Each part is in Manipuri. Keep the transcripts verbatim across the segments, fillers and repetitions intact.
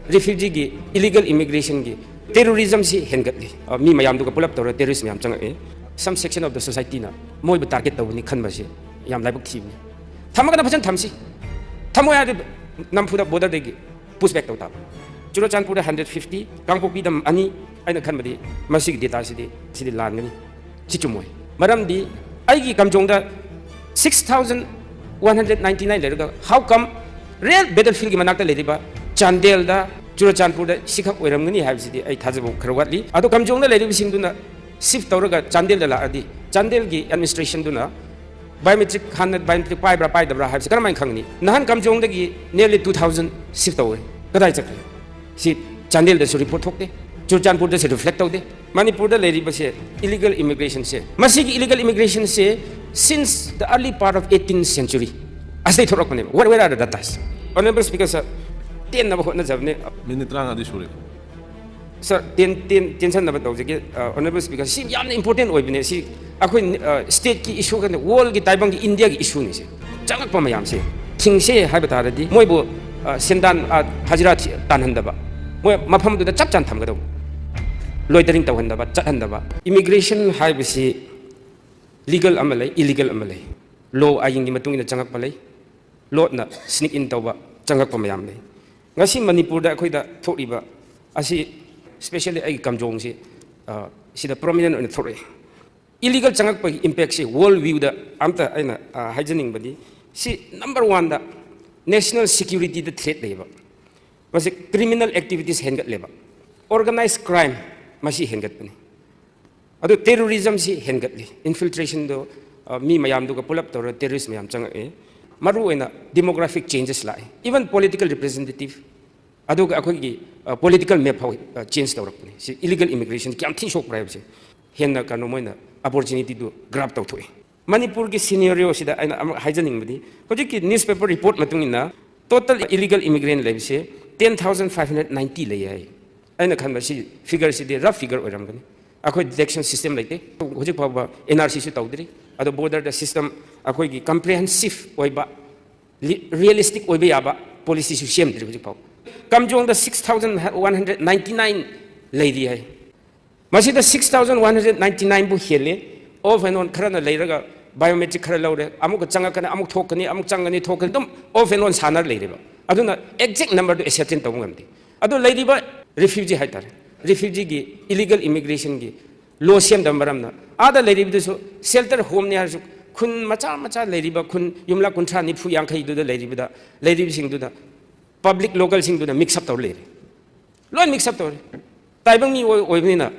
ꯔꯤꯐ꯭ꯌꯨꯖꯤꯒꯤ, ꯏꯂꯤꯒꯦꯜ ꯏꯃꯤꯒ꯭ꯔꯦꯁꯟꯒꯤ, ꯇꯦꯔꯣꯔꯤꯖꯝꯁꯤ ꯍꯦꯟꯒꯠꯂꯤ꯫ ꯑ, ꯃꯤ ꯃꯌꯥꯝꯗꯨꯒ ꯄꯨꯂꯞ ꯇꯧꯔꯒ ꯇꯦꯔꯣꯔꯤꯁ ꯃꯌꯥꯝ ꯆꯪꯉꯛꯑꯦ꯫ Some section of the societyꯅ ꯃꯣꯏꯕꯨ ꯇꯥꯔꯒꯦꯠ ꯇꯧꯕꯅꯤ ꯈꯟꯕꯁꯦ ꯌꯥꯝ ꯂꯥꯏꯕꯛ ꯊꯤꯕꯅꯤ꯫ ꯊꯝꯃꯒꯅ ꯐꯖꯅ ꯊꯝꯁꯤ, ꯊꯝꯃꯣꯏ ꯍꯥꯏꯔꯗꯤ ꯅꯝꯐꯨꯗ ꯕꯣꯔꯗꯔꯗꯒꯤ ꯄꯨꯁ ꯕꯦꯛ ꯇꯧ ꯇꯥꯕ꯫ ꯆꯨꯔꯆꯥꯟꯄꯨꯔꯗ ꯍꯟꯗ꯭ꯔꯦꯠ ꯐꯤꯐꯇꯤ, ꯀꯥꯡꯄꯣꯛꯄꯤꯗ ꯑꯅꯤ꯫ ꯑꯩꯅ ꯈꯟꯕꯗꯤ ꯃꯁꯤꯒꯤ ꯗꯦꯇꯥꯁꯤꯗꯤ ꯁꯤꯗꯤ ꯂꯥꯟꯒꯅꯤ꯫ ꯁꯤ ꯆꯨꯝꯃꯣꯏ꯫ ꯃꯔꯝꯗꯤ ꯑꯩꯒꯤ ꯀꯝꯖꯣꯡꯗ six thousand one hundred ninety nine ꯂꯩꯔꯒ, how come real battlefield ꯒꯤ ꯃꯅꯥꯛꯇ ꯂꯩꯔꯤꯕ ꯆꯥꯟꯗꯦꯜꯗ, ꯆꯨꯔꯆꯥꯟꯄꯨꯔꯗ ꯁꯤꯈꯛ ꯑꯣꯏꯔꯝꯒꯅꯤ ꯍꯥꯏꯕꯁꯤꯗꯤ ꯑꯩ ꯊꯥꯖꯕ ꯈꯔ ꯋꯥꯠꯂꯤ꯫ ꯑꯗꯣ ꯀꯝꯖꯣꯡꯗ ꯂꯩꯔꯤꯕꯁꯤꯡꯗꯨꯅ ꯁꯤꯐ ꯇꯧꯔꯒ ꯆꯥꯟꯗꯦꯜꯗ ꯂꯥꯛꯑꯗꯤ, ꯆꯥꯟꯗꯦꯜꯒꯤ ꯑꯦꯗꯃꯤꯅꯤꯁꯇ꯭ꯔꯦꯁꯟꯗꯨꯅ ꯕꯥꯏꯑꯣꯃꯦꯇ꯭ꯔꯤꯛ, ꯍꯥꯟꯅ ꯕꯥꯏꯑꯣꯃꯦꯇ꯭ꯔꯤꯛ ꯄꯥꯏꯕ꯭ꯔꯥ ꯄꯥꯏꯗꯕ꯭ꯔꯥ ꯍꯥꯏꯕꯁꯤ ꯀꯔꯝꯍꯥꯏꯅ ꯈꯪꯒꯅꯤ? ꯅꯍꯥꯟ ꯀꯝꯖꯣꯡꯗꯒꯤ nearly two thousand ꯁꯤꯐ ꯇꯧꯔꯦ, ꯀꯗꯥꯏ ꯆꯠꯈ꯭ꯔꯦ? ꯁꯤ ꯆꯥꯟꯗꯦꯜꯗꯁꯨ ꯔꯤꯄꯣꯔꯠ ꯊꯣꯛꯇꯦ, ꯆꯨꯔꯆꯥꯟꯄꯨꯔꯗꯁꯨ ꯔꯤꯐ꯭ꯂꯦꯛ ꯇꯧꯗꯦ꯫ ꯃꯅꯤꯄꯨꯔꯗ ꯂꯩꯔꯤꯕꯁꯦ ꯏꯂꯤꯒꯦꯜ ꯏꯃꯤꯒ꯭ꯔꯦꯁꯟꯁꯦ, ꯃꯁꯤꯒꯤ ꯏꯂꯤꯒꯦꯜ ꯏꯃꯤꯒ꯭ꯔꯦꯁꯟꯁꯦ since the early part of eighteenth century ꯑꯁꯤꯗꯩ ꯊꯣꯛꯂꯛꯄꯅꯦꯕ꯫ Where, where are the datas? Honorable Speaker sir, ꯇꯦꯟꯅꯕ ꯍꯣꯠꯅꯖꯕꯅꯦ꯫ ꯃꯤꯅꯤꯠ ꯇꯔꯥꯃꯉꯥꯗꯤ ꯁꯨꯔꯦ꯫ ꯁꯥꯔ, ꯇꯦꯟ ꯇꯦꯟ ꯇꯦꯟꯁꯟꯅꯕ ꯇꯧꯖꯒꯦ꯫ ꯑ, ꯑꯣꯅꯔꯦꯕꯜ ꯁ꯭ꯄꯤꯀꯔ, ꯁꯤ ꯌꯥꯝꯅ ꯏꯝꯄꯣꯔꯇꯦꯟ ꯑꯣꯏꯕꯅꯦ꯫ ꯁꯤ ꯑꯩꯈꯣꯏ, ꯑ, ꯁ꯭ꯇꯦꯠꯀꯤ ꯏꯁꯨ ꯈꯛꯇ, ꯋꯥꯔꯜꯒꯤ ꯇꯥꯏꯕꯪꯒꯤ ꯏꯟꯗꯤꯌꯥꯒꯤ ꯏꯁꯨꯅꯤ ꯁꯤ꯫ ꯆꯪꯉꯛꯄ ꯃꯌꯥꯝꯁꯦ ꯊꯤꯡꯁꯦ ꯍꯥꯏꯕ ꯇꯥꯔꯗꯤ ꯃꯣꯏꯕꯨ, ꯑ, ꯁꯦꯟꯗꯥꯟ, ꯑ, ꯍꯖꯤꯔꯥ ꯊꯤ-, ꯇꯥꯟꯍꯟꯗꯕ, ꯃꯣꯏ ꯃꯐꯝꯗꯨꯗ ꯆꯞ ꯆꯥꯅ ꯊꯝꯒꯗꯧꯕ, ꯂꯣꯏꯇꯔꯤꯡ ꯇꯧꯍꯟꯗꯕ, ꯆꯠꯍꯟꯗꯕ꯫ ꯏꯃꯤꯒ꯭ꯔꯦꯁꯟ ꯍꯥꯏꯕꯁꯤ ꯂꯤꯒꯜ ꯑꯃ ꯂꯩ, ꯏꯂꯤꯒꯜ ꯑꯃ ꯂꯩ꯫ ꯂꯣ ꯑꯥꯏꯟꯒꯤ ꯃꯇꯨꯡ ꯏꯟꯅ ꯆꯪꯉꯛꯄ ꯂꯩ, ꯂꯣꯠꯅ ꯁ꯭ꯅꯤꯛ ꯏꯟ ꯇꯧꯕ ꯆꯪꯉꯛꯄ ꯃꯌꯥꯝ ꯂꯩ꯫ ꯉꯁꯤ ꯃꯅꯤꯄꯨꯔꯗ ꯑꯩꯈꯣꯏꯗ ꯊꯣꯛꯂꯤꯕ ꯑꯁꯤ, ꯁ꯭ꯄꯦꯁꯦꯜꯂꯤ ꯑꯩꯒꯤ ꯀꯝꯖꯣꯡꯁꯤ, ꯑ, ꯁꯤꯗ ꯄ꯭ꯔꯣꯃꯤꯅꯦꯟ ꯑꯣꯏꯅ ꯊꯣꯛꯂꯛꯑꯦ꯫ ꯏꯂꯤꯒꯜ ꯆꯪꯉꯛꯄꯒꯤ ꯏꯝꯄꯦꯛꯁꯤ ꯋꯥꯔꯜ ꯚ꯭ꯌꯨꯗ ꯑꯝꯇ ꯑꯩꯅ, ꯑ, ꯍꯥꯏꯖꯅꯤꯡꯕꯗꯤ, ꯁꯤ ꯅꯝꯕꯔ ꯋꯥꯟꯗ ꯅꯦꯁꯅꯦꯜ ꯁꯦꯀ꯭ꯌꯨꯔꯤꯇꯤꯗ ꯊ꯭ꯔꯦꯠ ꯂꯩꯌꯦꯕ꯫ ꯃꯁꯤ ꯀ꯭ꯔꯤꯃꯤꯅꯦꯜ ꯑꯦꯛꯇꯤꯚꯤꯇꯤꯁ ꯍꯦꯟꯒꯠꯂꯦꯕ, ꯑꯣꯔꯒꯅꯥꯏꯖ ꯀ꯭ꯔꯥꯏꯝ ꯃꯁꯤ ꯍꯦꯟꯒꯠꯄꯅꯤ꯫ ꯑꯗꯨ ꯇꯦꯔꯣꯔꯤꯖꯝꯁꯤ ꯍꯦꯟꯒꯠꯂꯤ, ꯏꯟꯐꯤꯜꯇ꯭ꯔꯦꯁꯟꯗꯣ, ꯑ, ꯃꯤ ꯃꯌꯥꯝꯗꯨꯒ ꯄꯨꯂꯞ ꯇꯧꯔꯒ ꯇꯦꯔꯣꯔꯤꯁ ꯃꯌꯥꯝ ꯆꯪꯉꯛꯑꯦ꯫ ꯃꯔꯨꯑꯣꯏꯅ ꯗꯦꯃꯣꯒ꯭ꯔꯥꯐꯤꯛ ꯆꯦꯟꯖꯦꯁ ꯂꯥꯛꯑꯦ, ꯏꯚꯟ ꯄꯣꯂꯤꯇꯤꯀꯦꯜ ꯔꯤꯄ꯭ꯔꯖꯦꯟꯇꯦꯇꯤꯚ, ꯑꯗꯨꯒ ꯑꯩꯈꯣꯏꯒꯤ, ꯑ, ꯄꯣꯂꯤꯇꯤꯀꯦꯜ ꯃꯦꯞ ꯐꯥꯎ, ꯑ, ꯆꯦꯟꯖ ꯇꯧꯔꯛꯄꯅꯤ꯫ ꯁꯤ ꯏꯂꯤꯒꯜ ꯏꯃꯤꯒ꯭ꯔꯦꯁꯟ ꯀꯌꯥꯝ ꯊꯤꯅ ꯁꯣꯛꯄ꯭ꯔꯥ ꯍꯥꯏꯕꯁꯦ ꯍꯦꯟꯅ ꯀꯩꯅꯣ ꯃꯣꯏꯅ ꯑꯣꯄꯣꯔꯆꯨꯅꯤꯇꯤꯗꯨ ꯒ꯭ꯔꯥꯕ ꯇꯧꯊꯣꯛꯑꯦ꯫ ꯃꯅꯤꯄꯨꯔꯒꯤ ꯁꯤꯅꯦꯔꯤꯑꯣꯁꯤꯗ ꯑꯩꯅ ꯑꯃꯨꯛ ꯍꯥꯏꯖꯅꯤꯡꯕꯗꯤ, ꯍꯧꯖꯤꯛꯀꯤ ꯅ꯭ꯌꯨꯁꯄꯦꯄꯔ ꯔꯤꯄꯣꯔꯠ ꯃꯇꯨꯡ ꯏꯟꯅ ꯇꯣꯇꯦꯜ ꯏꯂꯤꯒꯦꯜ ꯏꯃꯤꯒ꯭ꯔꯦꯟ ꯂꯩꯕꯁꯦ ten thousand five hundred ninety ꯂꯩ ꯍꯥꯏ꯫ ꯑꯩꯅ ꯈꯟꯕ ꯁꯤ ꯐꯤꯒꯔꯁꯤꯗꯤ ꯔꯐ ꯐꯤꯒꯔ ꯑꯣꯏꯔꯝꯒꯅꯤ꯫ ꯑꯩꯈꯣꯏ ꯗꯤꯇꯦꯛꯁꯟ ꯁꯤꯁꯇꯦꯝ ꯂꯩꯇꯦ, ꯍꯧꯖꯤꯛ ꯐꯥꯎꯕ ꯑꯦꯟ ꯑꯥꯔ ꯁꯤꯁꯨ ꯇꯧꯗ꯭ꯔꯤ꯫ ꯑꯗꯣ ꯕꯣꯔꯗꯔꯗ ꯁꯤꯁꯇꯦꯝ, ꯑꯩꯈꯣꯏꯒꯤ ꯀꯝꯄ꯭ꯔꯤꯍꯦꯟꯁꯤꯞ ꯑꯣꯏꯕ, ꯔꯤꯌꯦꯂꯤꯁꯇꯤꯛ ꯑꯣꯏꯕ ꯌꯥꯕ ꯄꯣꯂꯤꯁꯤꯁꯨ ꯁꯦꯝꯗ꯭ꯔꯤ ꯍꯧꯖꯤꯛ ꯐꯥꯎ꯫ ꯀꯥꯝꯖꯣꯡꯗ six thousand one hundred ninety nine ꯂꯩꯔꯤ ꯍꯥꯏ꯫ ꯃꯁꯤꯗ six thousand one hundred ninety nine ꯕꯨ ꯍꯦꯜꯂꯤ꯫ Off and on ꯈꯔꯅ ꯂꯩꯔꯒ biometric ꯈꯔ ꯂꯧꯔꯦ, ꯑꯃꯨꯛꯀ ꯆꯪꯉꯛꯀꯅꯤ, ꯑꯃꯨꯛ ꯊꯣꯛꯀꯅꯤ, ꯑꯃꯨꯛ ꯆꯪꯒꯅꯤ, ꯊꯣꯛꯀꯅꯤ, ꯑꯗꯨꯝ off and on ꯁꯥꯟꯅꯔ ꯂꯩꯔꯤꯕ꯫ ꯑꯗꯨꯅ exact number ꯗꯨ ascertain ꯇꯧꯕ ꯉꯝꯗꯦ꯫ ꯑꯗꯨ ꯂꯩꯔꯤꯕ refugee ꯍꯥꯏꯇꯥꯔꯦ, refugee ꯒꯤ, illegal immigration ꯒꯤ law ꯁꯦꯝꯗꯕ ꯃꯔꯝꯅ, ꯑꯥꯗ ꯂꯩꯔꯤꯕꯗꯨꯁꯨ shelter home ꯅꯤ ꯍꯥꯏꯔꯁꯨ, ꯈꯨꯟ ꯃꯆꯥ ꯃꯆꯥ ꯂꯩꯔꯤꯕ, ꯈꯨꯟ ꯌꯨꯝꯂꯛ ꯀꯨꯟꯊ꯭ꯔꯥ ꯅꯤꯐꯨ ꯌꯥꯡꯈꯩꯗꯨꯗ ꯂꯩꯔꯤꯕꯗ, ꯂꯩꯔꯤꯕꯁꯤꯡꯗꯨꯗ, public local ꯁꯤꯡꯗꯨꯗ mix up ꯇꯧꯔ ꯂꯩꯔꯦ꯫ ꯂꯣꯏ mix up ꯇꯧꯔꯦ꯫ ꯇꯥꯏꯕꯪ ꯃꯤ ꯑꯣꯏ-, ꯑꯣꯏꯕꯅꯤꯅ,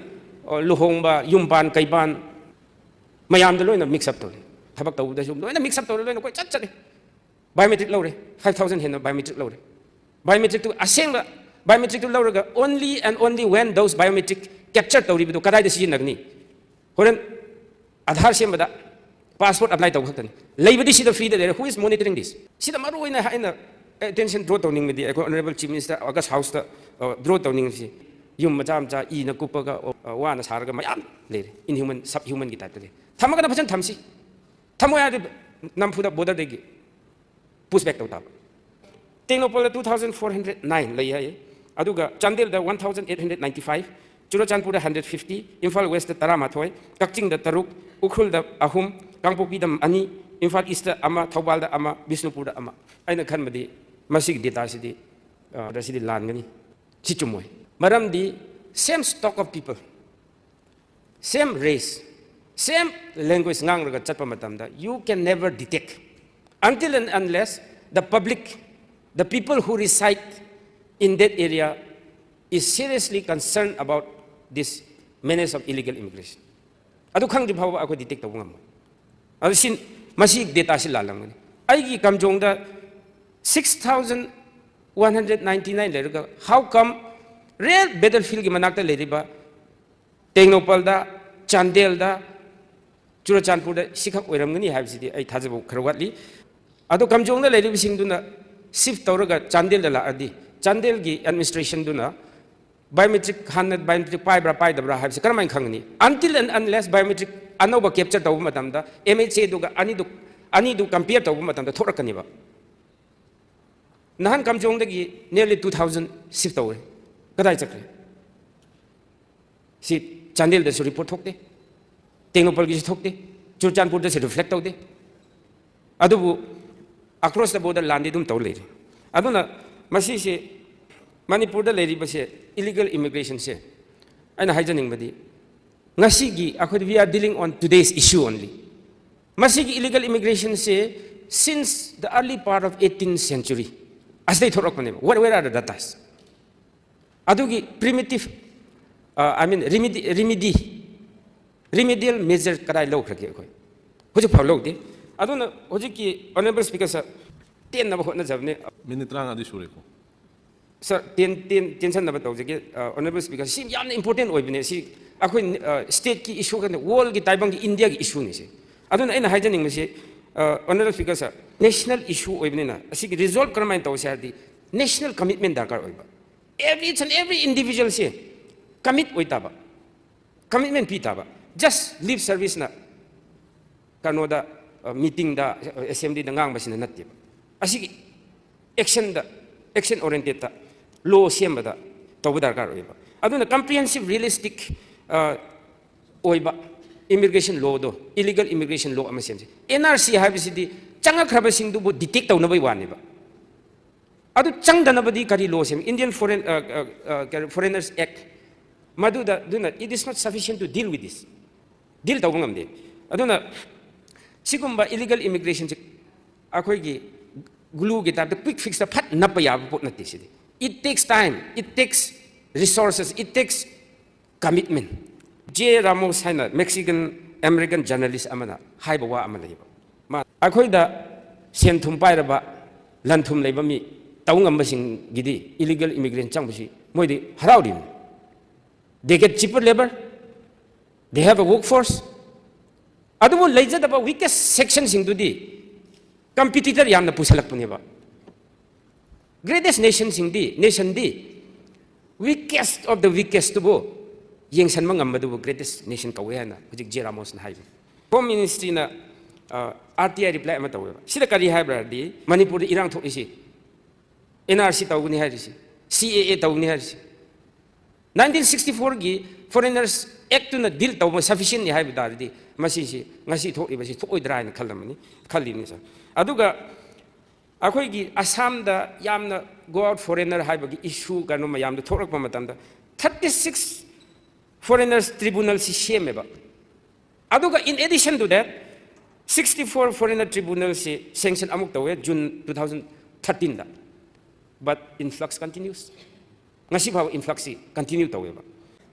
ꯑ, ꯂꯨꯍꯣꯡꯕ, ꯌꯨꯝ ꯄꯥꯟ, ꯀꯩ ꯄꯥꯟ, ꯃꯌꯥꯝꯗ ꯂꯣꯏꯅ mix up ꯇꯧꯔꯦ꯫ ꯊꯕꯛ ꯇꯧꯕꯗꯁꯨ ꯂꯣꯏꯅ mix up ꯇꯧꯔꯦ, ꯂꯣꯏꯅ ꯀꯣꯏꯆꯠ ꯆꯠꯂꯦ꯫ Biometric ꯂꯧꯔꯦ, five thousand ꯍꯦꯟꯅ biometric ꯂꯧꯔꯦ꯫ Biometric ꯇꯨ ꯑꯁꯦꯡꯕ biometric ꯇꯨ ꯂꯧꯔꯒ only and only when those biometric capture ꯇꯧꯔꯤꯕꯗꯨ ꯀꯗꯥꯏꯗ ꯁꯤꯖꯤꯟꯅꯒꯅꯤ? ꯍꯣꯔꯦꯟ ꯑꯥꯙꯥꯔ ꯁꯦꯝꯕꯗ, passport apply ꯇꯧꯕ ꯈꯛꯇꯅꯤ꯫ ꯂꯩꯕꯗꯤ ꯁꯤꯗ free ꯗ ꯂꯩꯔꯦ꯫ Who is monitoring this? ꯁꯤꯗ ꯃꯔꯨ ꯑꯣꯏꯅ ꯑꯩꯅ attention draw ꯇꯧꯅꯤꯡꯕꯗꯤ, ꯑꯩꯈꯣꯏ Honourable Chief Minister August House ꯇ, ꯑ, draw ꯇꯧꯅꯤꯡꯕꯁꯤ, ꯌꯨꯝ ꯃꯆꯥ ꯃꯆꯥ ꯏꯅ ꯀꯨꯞꯄꯒ, ꯑ, ꯋꯥꯅ ꯁꯥꯔꯒ ꯃꯌꯥꯝ ꯂꯩꯔꯦ, inhuman, subhuman ꯒꯤ type ꯇ ꯂꯩ꯫ ꯊꯝꯃꯒꯅ ꯐꯖꯅ ꯊꯝꯁꯤ, ꯊꯝꯃꯣꯏ ꯍꯥꯏꯔꯗꯤ ꯅꯝꯐꯨꯗ border ꯗꯒꯤ push back ꯇꯧ ꯇꯥꯕ꯫ ꯇꯦꯡꯅꯧꯄꯜꯗ two thousand four hundred nine ꯂꯩ ꯍꯥꯏꯌꯦ, ꯑꯗꯨꯒ ꯆꯥꯟꯗꯦꯜꯗ one thousand eight hundred ninety five, ꯆꯨꯔꯆꯥꯟꯄꯨꯔꯗ hundred fifty, Imphal West ꯇ ꯇꯔꯥꯃꯥꯊꯣꯏ, ꯀꯛꯆꯤꯡꯗ ꯇꯔꯨꯛ, ꯎꯈ꯭ꯔꯨꯜꯗ ꯑꯍꯨꯝ, ꯀꯥꯡꯄꯣꯛꯄꯤꯗ ꯑꯅꯤ, ꯏꯝꯐꯥꯜ East ꯇ ꯑꯃ, ꯊꯧꯕꯥꯜꯗ ꯑꯃ, ꯕꯤꯁꯅꯨꯄꯨꯔꯗ ꯑꯃ꯫ ꯑꯩꯅ ꯈꯟꯕꯗꯤ ꯃꯁꯤꯒꯤ data ꯁꯤꯗꯤ, ꯑ, ꯁꯤꯗꯤ ꯂꯥꯟꯒꯅꯤ, ꯁꯤ ꯆꯨꯝꯃꯣꯏ꯫ ꯃꯔꯝꯗꯤ same stock of people, same race, same language ꯉꯥꯡꯂꯒ ꯆꯠꯄ ꯃꯇꯝꯗ, you can never detect until and unless the public, the people who reside in that area is seriously concerned about this menace of illegal immigration꯫ ꯑꯗꯨ ꯈꯪꯗ꯭ꯔꯤ ꯐꯥꯎꯕ ꯑꯩꯈꯣꯏ detect ꯇꯧꯕ ꯉꯝꯃꯣꯏ꯫ ꯑꯗꯨ ꯁꯤ, ꯃꯁꯤ data ꯁꯤ ꯂꯥꯜꯂꯝꯒꯅꯤ꯫ ꯑꯩꯒꯤ ꯀꯥꯝꯖꯣꯡꯗ six thousand one hundred ninety nine ꯂꯩꯔꯒ, how come real battlefield ꯒꯤ ꯃꯅꯥꯛꯇ ꯂꯩꯔꯤꯕ ꯇꯦꯡꯅꯧꯄꯜꯗ, ꯆꯥꯟꯗꯦꯜꯗ, ꯆꯨꯔꯆꯥꯟꯄꯨꯔꯗ ꯁꯤꯈꯛ ꯑꯣꯏꯔꯝꯒꯅꯤ ꯍꯥꯏꯕꯁꯤꯗꯤ ꯑꯩ ꯊꯥꯖꯕ ꯈꯔ ꯋꯥꯠꯂꯤ꯫ ꯑꯗꯣ ꯀꯥꯝꯖꯣꯡꯗ ꯂꯩꯔꯤꯕꯁꯤꯡꯗꯨꯅ shift ꯇꯧꯔꯒ ꯆꯥꯟꯗꯦꯜꯗ ꯂꯥꯛꯑꯗꯤ, ꯆꯥꯟꯗꯦꯜꯒꯤ administration ꯗꯨꯅ biometric, ꯍꯥꯟꯅ biometric ꯄꯥꯏꯕ꯭ꯔꯥ ꯄꯥꯏꯗꯕ꯭ꯔꯥ ꯍꯥꯏꯕꯁꯤ ꯀꯔꯝꯍꯥꯏꯅ ꯈꯪꯒꯅꯤ? Until and unless biometric ꯑꯅꯧꯕ capture ꯇꯧꯕ ꯃꯇꯝꯗ, M H A ꯗꯨꯒ ꯑꯅꯤꯗꯨ, ꯑꯅꯤꯗꯨ compare ꯇꯧꯕ ꯃꯇꯝꯗ ꯊꯣꯛꯂꯛꯀꯅꯦꯕ꯫ ꯅꯍꯥꯟ ꯀꯥꯝꯖꯣꯡꯗꯒꯤ nearly two thousand shift ꯇꯧꯔꯦ꯫ ꯀꯗꯥꯏ ꯆꯠꯈ꯭ꯔꯦ? ꯁꯤ ꯆꯥꯟꯗꯦꯜꯗꯁꯨ report ꯊꯣꯛꯇꯦ, ꯇꯦꯡꯅꯧꯄꯜꯒꯤꯁꯨ ꯊꯣꯛꯇꯦ, ꯆꯨꯔꯆꯥꯟꯄꯨꯔꯗꯁꯨ reflect ꯇꯧꯗꯦ꯫ ꯑꯗꯨꯕꯨ across the border ꯂꯥꯟꯗꯤ ꯑꯗꯨꯝ ꯇꯧ ꯂꯩꯔꯤ꯫ ꯑꯗꯨꯅ ꯃꯁꯤꯁꯦ, ꯃꯅꯤꯄꯨꯔꯗ ꯂꯩꯔꯤꯕꯁꯦ, illegal immigrationꯁꯦ, ꯑꯩꯅ ꯍꯥꯏꯖꯅꯤꯡꯕꯗꯤ, ꯉꯁꯤꯒꯤ ꯑꯩꯈꯣꯏ, we are dealing on today's issue only꯫ ꯃꯁꯤꯒꯤ illegal immigrationꯁꯦ since the early part of eighteenth century ꯑꯁꯤꯗꯩ ꯊꯣꯛꯂꯛꯄꯅꯦꯕ꯫ What, where are the datas? ꯑꯗꯨꯒꯤ primitive, uh, I mean, remedy, remedy, remedial measure ꯀꯗꯥꯏ ꯂꯧꯈ꯭ꯔꯒꯦ ꯑꯩꯈꯣꯏ? ꯍꯧꯖꯤꯛ ꯐꯥꯎ ꯂꯧꯗꯦ꯫ ꯑꯗꯨꯅ ꯍꯧꯖꯤꯛꯀꯤ Honourable Speaker sir, ꯇꯦꯟꯅꯕ ꯍꯣꯠꯅꯖꯕꯅꯦ꯫ ꯃꯤꯅꯤꯠ ꯇꯔꯥꯃꯉꯥꯗꯤ ꯁꯨꯔꯦꯀꯣ꯫ Sir, ꯇꯦꯟ, ꯇꯦꯟ, ꯇꯦꯟꯁꯟꯅꯕ ꯇꯧꯖꯒꯦ꯫ ꯑ, Honourable Speaker, ꯁꯤ ꯌꯥꯝꯅ important ꯑꯣꯏꯕꯅꯦ꯫ ꯁꯤ ꯑꯩꯈꯣꯏ, ꯑ, stateꯀꯤ issue ꯈꯛꯇ, worldꯒꯤ ꯇꯥꯏꯕꯪꯒꯤ Indiaꯒꯤ issueꯅꯤ ꯁꯤ꯫ ꯑꯗꯨꯅ ꯑꯩꯅ ꯍꯥꯏꯖꯅꯤꯡꯕꯁꯤ, ꯑ, Honourable Speaker sir, national issue ꯑꯣꯏꯕꯅꯤꯅ ꯑꯁꯤꯒꯤ resolve ꯀꯔꯝꯍꯥꯏꯅ ꯇꯧꯁꯦ ꯍꯥꯏꯔꯗꯤ, national commitment ꯗꯔꯀꯥꯔ ꯑꯣꯏꯕ꯫ Every, each and every individualꯁꯦ commit ꯑꯣꯏ ꯇꯥꯕ, commitment ꯄꯤ ꯇꯥꯕ꯫ Just lip serviceꯅ ꯀꯩꯅꯣꯗ, ꯑ, meetingꯗ, assemblyꯗ ꯉꯥꯡꯕꯁꯤꯅ ꯅꯠꯇꯦꯕ꯫ ꯑꯁꯤꯒꯤ actionꯗ, action orientedꯇ law ꯁꯦꯝꯕꯗ ꯇꯧꯕ ꯗꯔꯀꯥꯔ ꯑꯣꯏꯌꯦꯕ꯫ ꯑꯗꯨꯅ comprehensive, realistic, ꯑ, ꯑꯣꯏꯕ immigration lawꯗꯣ, illegal immigration law ꯑꯃ ꯁꯦꯝꯁꯤ꯫ NRC ꯍꯥꯏꯕꯁꯤꯗꯤ ꯆꯪꯉꯛꯈ꯭ꯔꯕꯁꯤꯡꯗꯨꯕꯨ detect ꯇꯧꯅꯕꯒꯤ ꯋꯥꯅꯦꯕ꯫ ꯑꯗꯨ ꯆꯪꯗꯅꯕꯗꯤ ꯀꯔꯤ law ꯁꯦꯝ? Indian Foreign, ꯑ, ꯑ, ꯑ, ꯀꯔꯤ, Foreigners Act꯫ ꯃꯗꯨꯗ, ꯑꯗꯨꯅ it is not sufficient to deal with this꯫ Deal ꯇꯧꯕ ꯉꯝꯗꯦ꯫ ꯑꯗꯨꯅ ꯁꯤꯒꯨꯝꯕ illegal immigrationꯁꯦ ꯑꯩꯈꯣꯏꯒꯤ glueꯒꯤ typeꯇ quick fixꯇ ꯐꯠ ꯅꯞꯄ ꯌꯥꯕ ꯄꯣꯠ ꯅꯠꯇꯦ ꯁꯤꯗꯤ꯫ It takes time, it takes resources, it takes commitment꯫ Jay Ramos ꯍꯥꯏꯅ Mexican American journalist ꯑꯃꯅ ꯍꯥꯏꯕ ꯋꯥ ꯑꯃ ꯂꯩꯌꯦꯕ꯫ ꯃꯥ, ꯑꯩꯈꯣꯏꯗ ꯁꯦꯟ ꯊꯨꯝ ꯄꯥꯏꯔꯕ, ꯂꯟ ꯊꯨꯝ ꯂꯩꯕ ꯃꯤ ꯇꯧ ꯉꯝꯕꯁꯤꯡꯒꯤꯗꯤ illegal immigrant ꯆꯪꯕꯁꯤ ꯃꯣꯏꯗꯤ ꯍꯔꯥꯎꯔꯤꯕꯅꯤ꯫ They get cheaper labor, they have a workforce꯫ ꯑꯗꯨꯕꯨ ꯂꯩꯖꯗꯕ weakest sectionꯁꯤꯡꯗꯨꯗꯤ competitor ꯌꯥꯝꯅ ꯄꯨꯁꯜꯂꯛꯄꯅꯦꯕ꯫ Greatest nationꯁꯤꯡꯗꯤ, nationꯗꯤ weakest of the weakestꯇꯨꯕꯨ ꯌꯦꯡꯁꯟꯕ ꯉꯝꯕꯗꯨꯕꯨ greatest nation ꯀꯧꯋꯦ ꯍꯥꯏꯅ ꯍꯧꯖꯤꯛ Jay Ramosꯅ ꯍꯥꯏꯕꯅꯤ꯫ Home Ministryꯅ, ꯑ, RTI reply ꯑꯃ ꯇꯧꯋꯦꯕ꯫ ꯁꯤꯗ ꯀꯔꯤ ꯍꯥꯏꯕ꯭ꯔꯥ ꯍꯥꯏꯔꯗꯤ, ꯃꯅꯤꯄꯨꯔꯗ ꯏꯔꯥꯡ ꯊꯣꯛꯏꯁꯤ ꯑꯦꯟ ꯑꯥꯔ ꯁꯤ ꯇꯧꯒꯅꯤ ꯍꯥꯏꯔꯤꯁꯤ, ꯁꯤ ꯑꯦ ꯑꯦ ꯇꯧꯒꯅꯤ ꯍꯥꯏꯔꯤꯁꯤ꯫ ꯅꯥꯏꯟꯇꯤꯟ ꯁꯤꯛꯁꯇꯤ ꯐꯣꯔꯒꯤ Foreigners Actꯇꯨꯅ ꯗꯤꯜ ꯇꯧꯕ ꯁꯐꯤꯁꯤꯌꯦꯟꯅꯤ ꯍꯥꯏꯕ ꯇꯥꯔꯗꯤ, ꯃꯁꯤꯁꯤ ꯉꯁꯤ ꯊꯣꯛꯂꯤꯕꯁꯤ ꯊꯣꯛꯑꯣꯏꯗ꯭ꯔꯥ ꯍꯥꯏꯅ ꯈꯜꯂꯝꯕꯅꯤ, ꯈꯜꯂꯤꯕꯅꯤ, ꯁꯥꯔ꯫ ꯑꯗꯨꯒ ꯑꯩꯈꯣꯏꯒꯤ ꯑꯁꯥꯝꯗ ꯌꯥꯝꯅ go out foreigner ꯍꯥꯏꯕꯒꯤ ꯏꯁꯨ ꯀꯩꯅꯣ ꯃꯌꯥꯝꯗꯣ ꯊꯣꯛꯂꯛꯄ ꯃꯇꯝꯗ, thirty six Foreigners Tribunalꯁꯤ ꯁꯦꯝꯃꯦꯕ꯫ ꯑꯗꯨꯒ in addition to that, sixty four Foreigner Tribunalꯁꯤ sanction ꯑꯃꯨꯛ ꯇꯧꯋꯦ June two thousand thirteenꯗ꯫ But influx continues. ꯉꯁꯤ ꯐꯥꯎꯕ influxꯁꯤ continue ꯇꯧꯋꯦꯕ꯫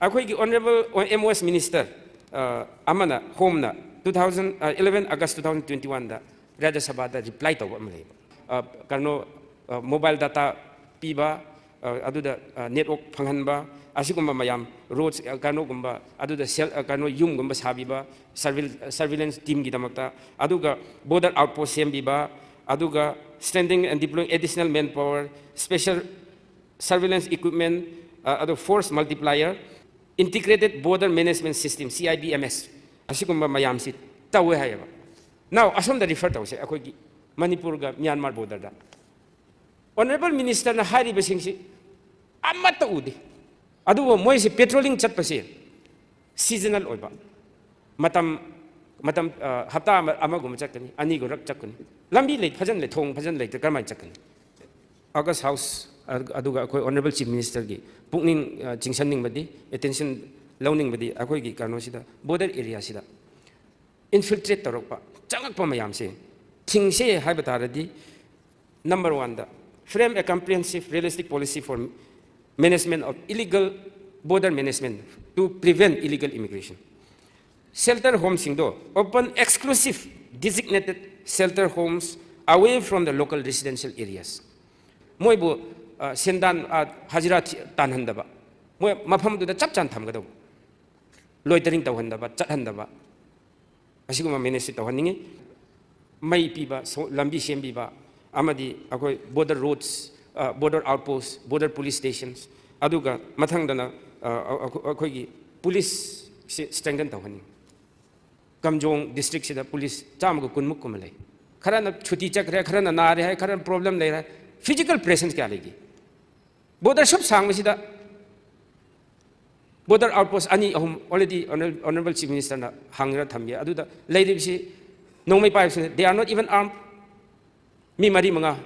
ꯑꯩꯈꯣꯏꯒꯤ Honourable M O S Minister, ꯑ, ꯑꯃꯅ, Homeꯅ, two thousand, ꯑ, eleven August two thousand twenty oneꯗ Rajya Sabhaꯗ reply ꯇꯧꯕ ꯑꯃ ꯂꯩꯕ꯫ ꯑ, ꯀꯩꯅꯣ, ꯑ, mobile data ꯄꯤꯕ, ꯑ, ꯑꯗꯨꯗ, ꯑ, network ꯐꯪꯍꯟꯕ, ꯑꯁꯤꯒꯨꯝꯕ ꯃꯌꯥꯝ, roads, ꯑ, ꯀꯩꯅꯣꯒꯨꯝꯕ, ꯑꯗꯨꯗ cell, ꯑ, ꯀꯩꯅꯣ, ꯌꯨꯝꯒꯨꯝꯕ ꯁꯥꯕꯤꯕ, surveil-, surveillance teamꯒꯤꯗꯃꯛꯇ, ꯑꯗꯨꯒ border outpost ꯁꯦꯝꯕꯤꯕ, ꯑꯗꯨꯒ strengthening and deploying additional manpower, special surveillance equipment, ꯑ, ꯑꯗꯨ force multiplier, Integrated Border Management System, C I B M S, ꯑꯁꯤꯒꯨꯝꯕ ꯃꯌꯥꯝꯁꯤ ꯇꯧꯋꯦ ꯍꯥꯏꯌꯦꯕ꯫ Now, ꯑꯁꯣꯝꯗ refer ꯇꯧꯁꯦ, ꯑꯩꯈꯣꯏꯒꯤ ꯃꯅꯤꯄꯨꯔꯒ ꯃ꯭ꯌꯥꯟꯃꯥꯔ borderꯗ꯫ Honourable Ministerꯅ ꯍꯥꯏꯔꯤꯕꯁꯤꯡꯁꯤ ꯑꯃꯠꯇ ꯎꯗꯦ꯫ ꯑꯗꯨꯕꯨ ꯃꯣꯏꯁꯤ patrolling ꯆꯠꯄꯁꯦ seasonal ꯑꯣꯏꯕ, ꯃꯇꯝ, ꯃꯇꯝ, ꯑ, ꯍꯞꯇꯥ ꯑꯃ, ꯑꯃꯒꯨꯝꯕ ꯆꯠꯀꯅꯤ, ꯑꯅꯤꯒꯨꯝꯕ ꯆꯠꯀꯅꯤ꯫ ꯂꯝꯕꯤ ꯂꯩ, ꯐꯖꯅ ꯂꯩ, ꯊꯣꯡ ꯐꯖꯅ ꯂꯩꯇ꯭ꯔꯦ, ꯀꯔꯝꯍꯥꯏꯅ ꯆꯠꯀꯅꯤ? August House, ꯑ-, ꯑꯗꯨꯒ ꯑꯩꯈꯣꯏ Honourable Chief Ministerꯒꯤ ꯄꯨꯛꯅꯤꯡ, ꯑ, ꯆꯤꯡꯁꯤꯟꯅꯤꯡꯕꯗꯤ, attention ꯂꯧꯅꯤꯡꯕꯗꯤ, ꯑꯩꯈꯣꯏꯒꯤ ꯀꯩꯅꯣꯁꯤꯗ, border areaꯁꯤꯗ infiltrate ꯇꯧꯔꯛꯄ, ꯆꯪꯉꯛꯄ ꯃꯌꯥꯝꯁꯦ ꯊꯤꯡꯁꯦ ꯍꯥꯏꯕ ꯇꯥꯔꯗꯤ, number oneꯗ, frame a comprehensive realistic policy for management of illegal border management to prevent illegal immigration. Shelter homeꯁꯤꯡꯗꯣ open exclusive designated shelter homes away from the local residential areas. ꯃꯣꯏꯕꯨ, ꯑ, ꯁꯦꯟꯗꯥꯟ, ꯑ, ꯍꯖꯤꯔꯥ ꯊꯤ-, ꯇꯥꯟꯍꯟꯗꯕ, ꯃꯣꯏ ꯃꯐꯝꯗꯨꯗ ꯆꯞ ꯆꯥꯅ ꯊꯝꯒꯗꯧꯕ, loitering ꯇꯧꯍꯟꯗꯕ, ꯆꯠꯍꯟꯗꯕ, ꯑꯁꯤꯒꯨꯝꯕ manageꯁꯤ ꯇꯧꯍꯟꯅꯤꯡꯉꯤ꯫ ꯃꯩ ꯄꯤꯕ, ꯁꯣ-, ꯂꯝꯕꯤ ꯁꯦꯝꯕꯤꯕ, ꯑꯃꯗꯤ ꯑꯩꯈꯣꯏ border roads, ꯑ, border outpost, border police stations, ꯑꯗꯨꯒ ꯃꯊꯪꯗꯅ, ꯑ, ꯑ, ꯑꯩꯈꯣꯏꯒꯤ policeꯁꯤ strengthen ꯇꯧꯍꯟꯅꯤꯡꯉꯤ꯫ ꯀꯥꯝꯖꯣꯡ districtꯁꯤꯗ police ꯆꯥꯝꯃꯒ ꯀꯨꯟꯃꯨꯛ ꯀꯨꯝꯕ ꯂꯩ꯫ ꯈꯔꯅ ꯁꯨꯇꯤ ꯆꯠꯈ꯭ꯔꯦ, ꯈꯔꯅ ꯅꯥꯔꯦ ꯍꯥꯏ, ꯈꯔꯅ problem ꯂꯩꯔꯦ꯫ Physical presence ꯀꯌꯥ ꯂꯩꯒꯦ? Border ꯁꯨꯞ ꯁꯥꯡꯕꯁꯤꯗ border outpost ꯑꯅꯤ ꯑꯍꯨꯝ already Honorable Chief Ministerꯅ ꯍꯥꯡꯉꯒ ꯊꯝꯃꯤ꯫ ꯑꯗꯨꯗ ꯂꯩꯔꯤꯕꯁꯤ ꯅꯣꯡꯃꯩ ꯄꯥꯏꯕꯁꯤꯅ, they are not even armed. ꯃꯤ ꯃꯔꯤ ꯃꯉꯥ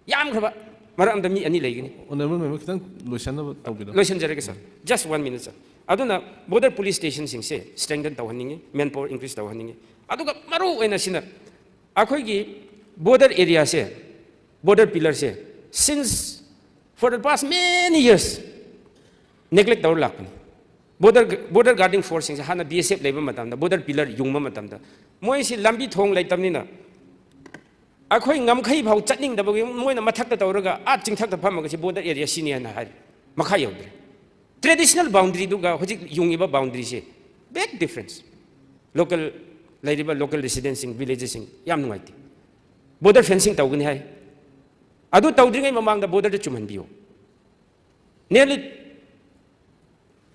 ꯌꯥꯝꯈ꯭ꯔꯕ ꯃꯔꯛ ꯑꯃꯗ ꯃꯤ ꯑꯅꯤ ꯂꯩꯒꯅꯤ꯫ Honorable Member, ꯈꯤꯇꯪ ꯂꯣꯏꯁꯟꯅꯕ ꯇꯧꯕꯤꯔꯣ꯫ ꯂꯣꯏꯁꯤꯟꯖꯔꯒꯦ sir, just one minute sir. ꯑꯗꯨꯅ border police stationꯁꯤꯡꯁꯦ strengthen ꯇꯧꯍꯟꯅꯤꯡꯉꯤ, manpower increase ꯇꯧꯍꯟꯅꯤꯡꯉꯤ꯫ ꯑꯗꯨꯒ ꯃꯔꯨ ꯑꯣꯏꯅ ꯁꯤꯅ ꯑꯩꯈꯣꯏꯒꯤ border areaꯁꯦ, border pillarꯁꯦ since for the past many years neglect ꯇꯧꯔ ꯂꯥꯛꯄꯅꯤ꯫ Border border guarding forceꯁꯤꯡꯁꯦ ꯍꯥꯟꯅ B S F ꯂꯩꯕ ꯃꯇꯝꯗ border pillar ꯌꯨꯡꯕ ꯃꯇꯝꯗ ꯃꯣꯏꯁꯤ ꯂꯝꯕꯤ ꯊꯣꯡ ꯂꯩꯇꯕꯅꯤꯅ ꯑꯩꯈꯣꯏ ꯉꯝꯈꯩ ꯐꯥꯎ ꯆꯠꯅꯤꯡꯗꯕꯒꯤ ꯃꯣꯏꯅ ꯃꯊꯛꯇ ꯇꯧꯔꯒ ꯑꯥ ꯆꯤꯡꯊꯛꯇ ꯐꯝꯃꯒ ꯁꯤ border area ꯁꯤꯅꯤ ꯍꯥꯏꯅ ꯍꯥꯏꯔꯤ꯫ ꯃꯈꯥ ꯌꯧꯗ꯭ꯔꯦ꯫ Traditional boundaryꯗꯨꯒ ꯍꯧꯖꯤꯛ ꯌꯨꯡꯉꯤꯕ boundaryꯁꯦ big difference꯫ Local ꯂꯩꯔꯤꯕ local residentꯁꯤꯡ, villagesꯁꯤꯡ ꯌꯥꯝ ꯅꯨꯡꯉꯥꯏꯇꯦ꯫ Border fencing ꯇꯧꯒꯅꯤ ꯍꯥꯏ꯫ ꯑꯗꯨ ꯇꯧꯗ꯭ꯔꯤꯉꯩ ꯃꯃꯥꯡꯗ borderꯗ ꯆꯨꯝꯍꯟꯕꯤꯌꯨ꯫ Nearly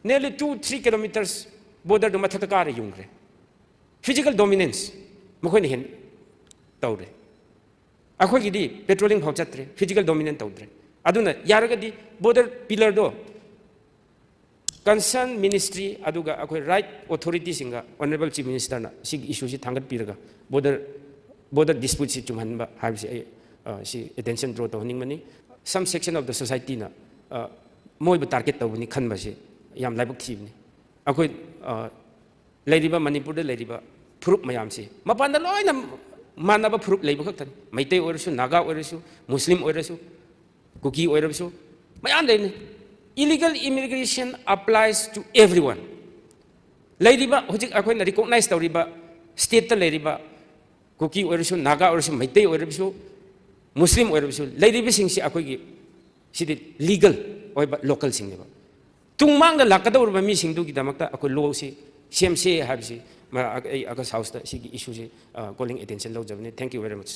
nearly two three kilometres borderꯗꯨ ꯃꯊꯛꯇ ꯀꯥꯔ ꯌꯨꯡꯈ꯭ꯔꯦ꯫ Physical dominance ꯃꯈꯣꯏꯅ ꯍꯦꯟ ꯇꯧꯔꯦ꯫ ꯑꯩꯈꯣꯏꯒꯤꯗꯤ patrolling ꯐꯥꯎ ꯆꯠꯇ꯭ꯔꯦ, physical dominance ꯇꯧꯗ꯭ꯔꯦ꯫ ꯑꯗꯨꯅ ꯌꯥꯔꯒꯗꯤ border pillarꯗꯣ concern ministry ꯑꯗꯨꯒ ꯑꯩꯈꯣꯏ right authorityꯁꯤꯡꯒ Honorable Chief Ministerꯅ ꯁꯤꯒꯤ issueꯁꯤ ꯊꯥꯡꯒꯠꯄꯤꯔꯒ border border disputeꯁꯤ ꯆꯨꯝꯍꯟꯕ ꯍꯥꯏꯕꯁꯤ ꯑꯩ, ꯑ, ꯁꯤ attention draw ꯇꯧꯍꯟꯅꯤꯡꯕꯅꯤ꯫ Some section of the societyꯅ, ꯑ, ꯃꯣꯏꯕꯨ target ꯇꯧꯕꯅꯤ ꯈꯟꯕꯁꯤ ꯌꯥꯝ ꯂꯥꯏꯕꯛ ꯊꯤꯕꯅꯤ꯫ ꯑꯩꯈꯣꯏ, ꯑ, ꯂꯩꯔꯤꯕ ꯃꯅꯤꯄꯨꯔꯗ ꯂꯩꯔꯤꯕ ꯐꯨꯔꯨꯞ ꯃꯌꯥꯝꯁꯤ ꯃꯄꯥꯟꯗ ꯂꯣꯏꯅ ꯃꯥꯟꯅꯕ ꯐꯨꯔꯨꯞ ꯂꯩꯕ ꯈꯛꯇꯅꯤ꯫ ꯃꯩꯇꯩ ꯑꯣꯏꯔꯁꯨ, ꯅꯥꯒꯥ ꯑꯣꯏꯔꯁꯨ, ꯃꯨꯁꯂꯤꯝ ꯑꯣꯏꯔꯁꯨ, ꯀꯨꯀꯤ ꯑꯣꯏꯔꯕꯁꯨ ꯃꯌꯥꯝ ꯂꯩꯕꯅꯤ꯫ Illegal immigration applies to everyone꯫ ꯂꯩꯔꯤꯕ ꯍꯧꯖꯤꯛ ꯑꯩꯈꯣꯏꯅ recognise ꯇꯧꯔꯤꯕ stateꯇ ꯂꯩꯔꯤꯕ ꯀꯨꯀꯤ ꯑꯣꯏꯔꯁꯨ, ꯅꯥꯒꯥ ꯑꯣꯏꯔꯁꯨ, ꯃꯩꯇꯩ ꯑꯣꯏꯔꯕꯁꯨ, ꯃꯨꯁꯂꯤꯝ ꯑꯣꯏꯔꯕꯁꯨ, ꯂꯩꯔꯤꯕꯁꯤꯡꯁꯤ ꯑꯩꯈꯣꯏꯒꯤ ꯁꯤꯗꯤ legal ꯑꯣꯏꯕ localꯁꯤꯡꯅꯦꯕ꯫ ꯇꯨꯡꯃꯥꯡꯗ ꯂꯥꯛꯀꯗꯧꯔꯤꯕ ꯃꯤꯁꯤꯡꯗꯨꯒꯤꯗꯃꯛꯇ ꯑꯩꯈꯣꯏ lawꯁꯤ ꯁꯦꯝꯁꯦ ꯍꯥꯏꯕꯁꯤ ꯃ-, ꯑꯩ August Houseꯇ ꯁꯤꯒꯤ issueꯁꯤ, ꯑ, calling attention ꯂꯧꯖꯕꯅꯤ꯫ Thank you very much꯫